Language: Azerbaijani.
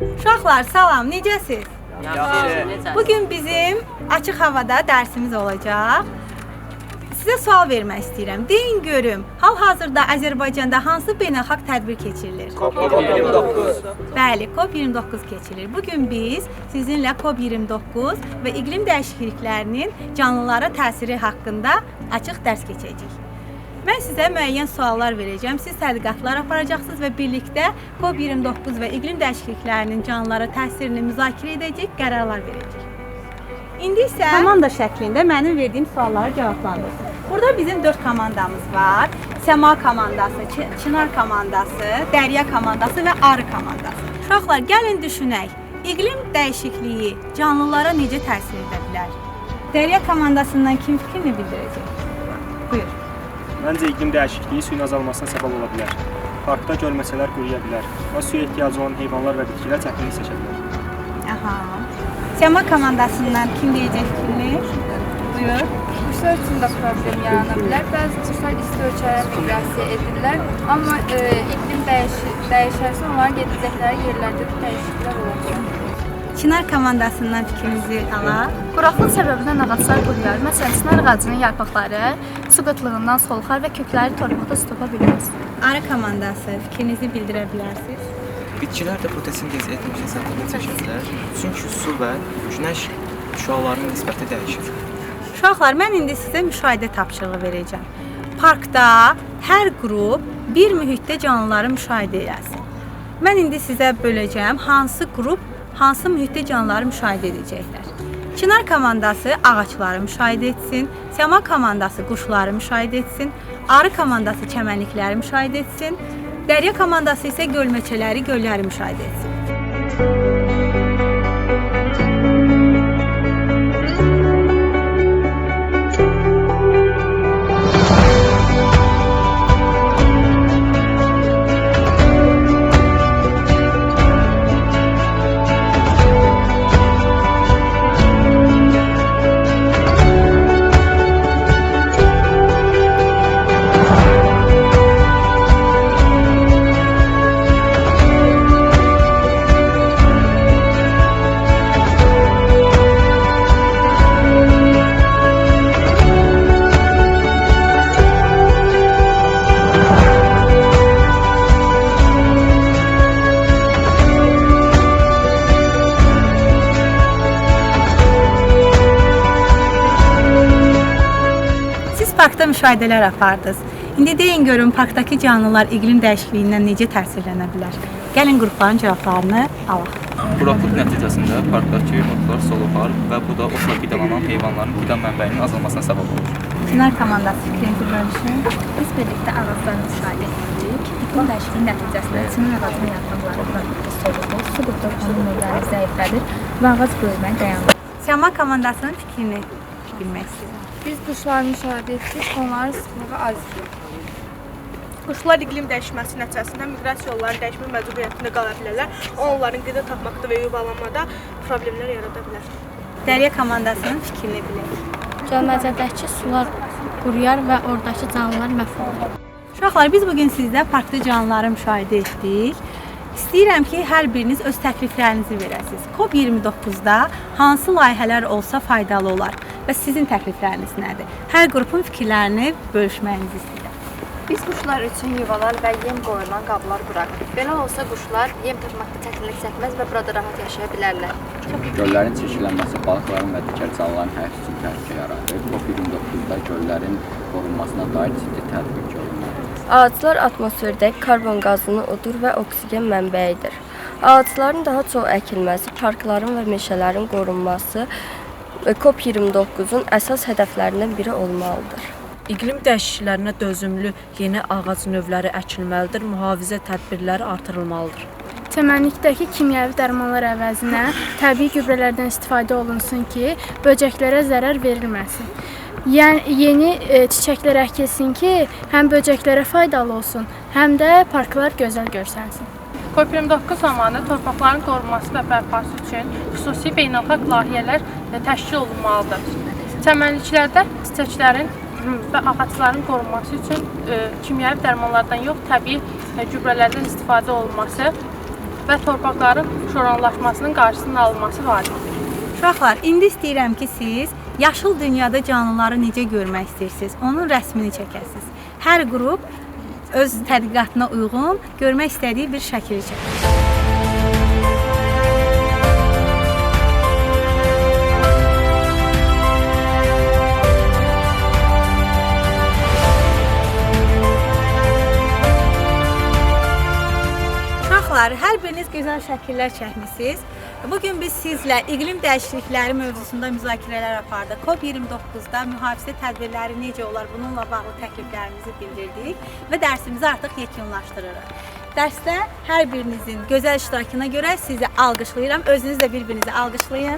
Uşaqlar, salam, necəsiz? Yaxşı. Necəsiz? Bugün bizim açıq havada dərsimiz olacaq. Sizə sual vermək istəyirəm. Deyin görüm, hal-hazırda Azərbaycanda hansı beynəlxalq tədbir keçirilir? COP29. Bəli, COP29 keçirilir. Bugün biz sizinlə COP29 və iqlim dəyişikliklərinin canlılara təsiri haqqında açıq dərs keçəcəyik. Mən sizə müəyyən suallar verəcəm. Siz tədqiqatlar aparacaqsınız və birlikdə COP29 və iqlim dəyişikliklərinin canlılara təsirini müzakirə edəcək, qərarlar verəcəyik. İndi isə komanda şəklində mənim verdiyim sualları cavablandırsın. Burada bizim 4 komandamız var. Səma komandası, Çınar komandası, Dərya komandası və Arı komandası. Uşaqlar, gəlin düşünək. İqlim dəyişikliyi canlılara necə təsir edə bilər? Dərya komandasından kim fikrini bildirəcək? Buyur. Məncə iqlim dəyişikliyi suyun azalmasına səbəb ola bilər. Parkda gölməçələr quruya bilər və suya ehtiyacı olan heyvanlar və bitkilər çətinlik çəkə bilər. Aha. Səma komandasından kim deyəcək fikrini? Buyur. Quşlar üçün də problem yarana bilər. Bəzi quşlar isti ölkələrə miqrasiya edirlər, amma iqlim dəyişərsə onların gedəcəkləri yerlərdə də dəyişikliklər olacaq. Çınar komandasından fikrinizi alaq. Quraqlıq səbəbindən ağaclar quruyar. Məsələn, çınar ağacının yarpaqları su qıtlığından solxar və kökləri torpaqda su topa bilməz. Arı komandası fikrinizi bildirə bilərsiniz. Bitkilər də fotosintez etməkdə çətinlik çəkə bilər. Çünki su və günəş şüalarının nisbəti dəyişir. Uşaqlar, mən indi sizə müşahidə tapşırığı verəcəm. Parkda hər qrup bir mühitdə canlıları müşahidə eləsin. Mən indi sizə böləcəm hansı qrup hansı mühitdə canlıları müşahidə edəcəklər. Çınar komandası ağacları müşahidə etsin, Səma komandası quşları müşahidə etsin, Arı komandası çəmənlikləri müşahidə etsin, Dərya komandası isə gölməçələri, gölləri müşahidə etsin. Siz parkda müşahidələr apardınız. İndi deyin görüm parkdakı canlılar iqlim dəyişikliyindən necə təsirlənə bilər? Gəlin qrupların cavablarını alaq. Quraqlıq nəticəsində parkdakı otlar soluxar və bu da otla qidalanan heyvanların qida mənbəyinin azalmasına səbəb olur. Çınar komandası fikrinizi bölüşün. Biz birlikdə ağacları müşahidə etdik. İqlim dəyişikliyi nəticəsində çınar ağacının yarpaqları quraqlıqda soluxur, su qıtlığı onun növləri zəiflədir və ağac böyüməyi dayanır. Səma komandasının fikrini bilmək istəyirəm. Biz quşları müşahidə etdik, onların sıxlığı azdır. Quşlar iqlim dəyişməsi nəticəsində miqrasiya yollarını dəyişmə məcburiyyətində qala bilərlər. Onların qida tapmaqda və yuvalanmada problemlər yarada bilər. Dərya komandasının fikrini bilək. Gölməçədəki sular quruyar və oradakı canlılar məhv olur. Uşaqlar, biz bugün sizlə parkda canlıları müşahidə etdik. İstəyirəm ki, hər biriniz öz təkliflərinizi verəsiniz. COP29-da hansı layihələr olsa faydalı olar və sizin təklifləriniz nədir? Hər qrupun fikirlərini bölüşməyinizi istəyirəm. Biz quşlar üçün yuvalar və yem qoyulan qablar quraq. Belə olsa quşlar yem tapmaqda çətinlik çəkməz və burada rahat yaşaya bilərlər. Göllərin çirklənməsi balıqların və digər canlıların həyatı üçün təhlükə yaradır. COP29-da göllərin qorunmasına dair ciddi tədbir görülməlidir. Ağaclar atmosferdə karbon qazını odur və oksigen mənbəyidir. Ağacların daha çox əkilməsi, parkların və meşələrin qorunması COP29-un əsas hədəflərindən biri olmalıdır. İqlim dəyişikliklərinə dözümlü yeni ağac növləri əkilməlidir, mühafizə tədbirləri artırılmalıdır. Çəmənlikdəki kimyəvi dərmanlar əvəzinə təbii gübrələrdən istifadə olunsun ki, böcəklərə zərər verilməsin. Yəni yeni çiçəklər əkilsin ki, həm böcəklərə faydalı olsun, həm də parklar gözəl görsənsin. COP29 zamanı torpaqların qorunması və bərpası üçün xüsusi beynəlxalq layihələr təşkil olunmalıdır. Çəmənliklərdə çiçəklərin və ağacların qorunması üçün kimyəvi dərmanlardan yox, təbii gübrələrdən istifadə olunması və torpaqların şoranlaşmasının qarşısının alınması vacibdir. Uşaqlar, indi istəyirəm ki, siz yaşıl dünyada canlıları necə görmək istəyirsiniz, onun rəsmini çəkəsiniz. Hər qrup öz tədqiqatına uyğun görmək istədiyi bir şəkili çəkir. Uşaqlar, hər biriniz gözəl şəkillər çəkmisiniz. Bugün biz sizlə iqlim dəyişiklikləri mövzusunda müzakirələr apardıq. COP29-da mühafizə tədbirləri necə olar, bununla bağlı təkliflərimizi bildirdik və dərsimizi artıq yekunlaşdırırıq. Dərsdə hər birinizin gözəl iştirakına görə sizi alqışlayıram. Özünüz də bir-birinizi alqışlayın.